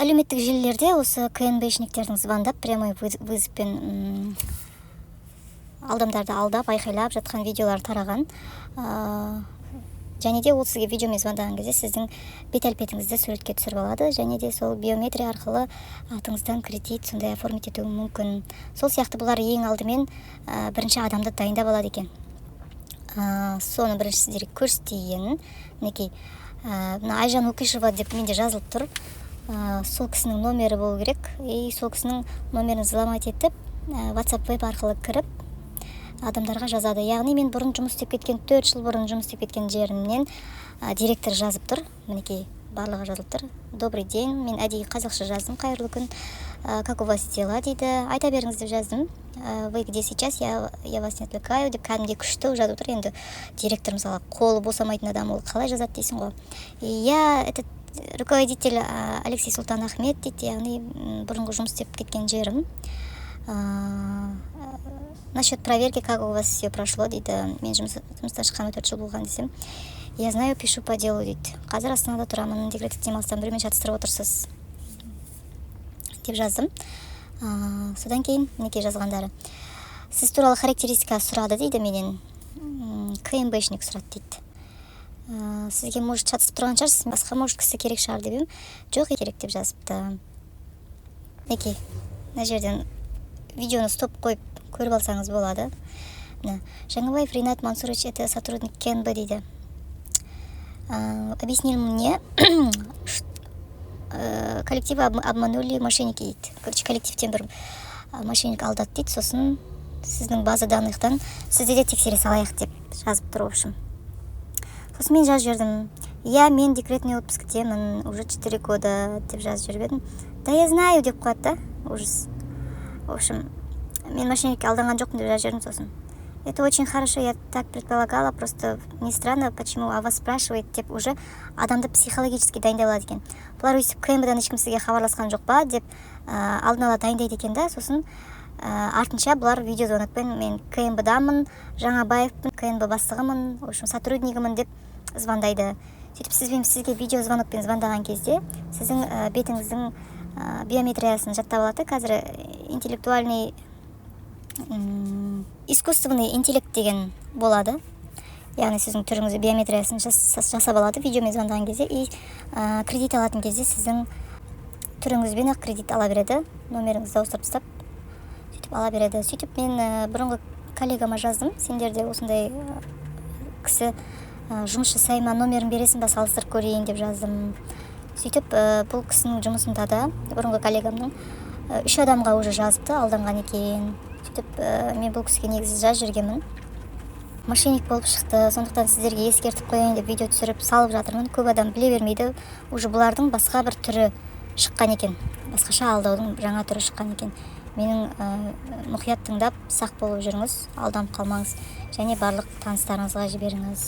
Әлеуметтік желілерде осы КНБшниктердің звондап, прямой вызовпен адамдарды алдап, айқайлап жатқан видеолар тараған. Және де ол сізге видеомен звондаған кезде сіздің бет әлпетіңізді суретке түсіріп алады және де сол биометрия арқылы атыңыздан кредит сондай оформить етуі мүмкін. Сол сияқты бұлар ең алдымен бірінші адамды дайындап алады екен. Соны бірінші сіздерге көрсетейін. Мінекей, мына Айжан Укишева деп менде жазылып тұр. Сол кісінің номері болу керек. И сол кісінің номерін взломать етіп, WhatsApp Web арқылы кіріп, адамдарға жазады. Яғни мен бұрын жұмыс істеп кеткен, 4 жыл бұрын жұмыс істеп кеткен жерімнен директор жазып тұр. Мінекей, барлығы жазылып тұр. «Добрый день». Мен әдейі қазақша жаздым: «Қайырлы күн, как у вас дела?» — дейді. «Айта беріңіз», — деп жаздым. «Вы где сейчас? Я вас не отвлекаю?» — деп кәдімгідей күшті жазып отыр. Енді директор, мысалы, қолы босамайтын адам, ол қалай жазады дейсің ғой. «Я этот руководитель Алексей Султан Ахмет», — дейді. Яғни бұрынғы жұмыс істеп кеткен жерім. «Насчет проверки, как у вас все прошло?» — дейді. Мен жұмыстан шыққаныма 4 жыл болған десем, «Я знаю, пишу по делу», — дейді. «Қазір Астанада тұрамын, декреттік демалыстан, біреумен шатыстырып отырсыз», — деп жаздым. Содан кейін, мінекей, жазғандары: «Сіз туралы характеристика сұрады», — дейді менен. КНБшник сұрады дейді. «Сізге, может, шатысып тұрған шығарсыз, басқа, может, кісі керек шығар», — деп едім, «Жоқ, керек», — деп жазыпты. Мінекей, мына жерден видеоны стоп қойып көріп алсаңыз болады. Мына «Жаңабаев Ринат Мансурович, это сотрудник КНБ», — дейді. «Объяснил мне, коллектив обманули мошенники», — дейді. Короче, коллективтен бір мошенник алдады дейді. Сосын «Сіздің база данныхтан сізді де тексере салайық», — деп жазып тұр. В общем, сосын мен жазып жібердім: «Иә, мен декретный отпусктемін уже 4 года», — деп жазып жіберіп едім, «Да я знаю», — деп қояды да. Ужас. В общем, «Мен мошенникке алданған жоқпын», — деп жазып жібердім. Сосын «Это очень хорошо, я так предполагала, просто не странно, почему о вас спрашивает», — деп уже адамды психологически дайындай алады екен бұлар. Өйстіп «КНБ-дан ешкім сізге хабарласқан жоқ па?» деп алдын ала дайындайды екен да. Сосын артынша бұлар видеозвонокпен «Мен КНБ-дамын, Жаңабаевпын, КНБ бастығымын, в общем, сотруднигімін» деп звондайды. Сөйтіп сізге видеозвонокпен звондаған кезде сіздің бетіңіздің биометриясын жаттап алады. Қазір интеллектуальный, искусственный интеллект деген болады. Яғни сіздің түріңізді, биометриясын жасап алады видеомен звондаған кезде. И кредит алатын кезде сіздің түріңізбен ақ кредит ала береді, номеріңізді ауыстырып тастап, сөйтіп ала береді. Сөйтіп мен бұрынғы коллегама жаздым: «Сендерде осындай кісі жұмыс жасай ма, номерін бересің ба, салыстырып көрейін», — деп жаздым. Сөйтіп бұл кісінің жұмысында да, бұрынғы коллегамның, үш адамға уже жазыпты, алданған екен. Сөйтіп мен бұл кісіге негізі жазып жібергенмін, мошенник болып шықты. Сондықтан сіздерге ескертіп қояйын деп видео түсіріп салып жатырмын. Көп адам біле бермейді, уже бұлардың басқа бір түрі шыққан екен, басқаша алдаудың жаңа түрі шыққан екен. Менің мұқият тыңдап, сақ болып жүріңіз, алданып қалмаңыз және барлық таныстарыңызға жіберіңіз.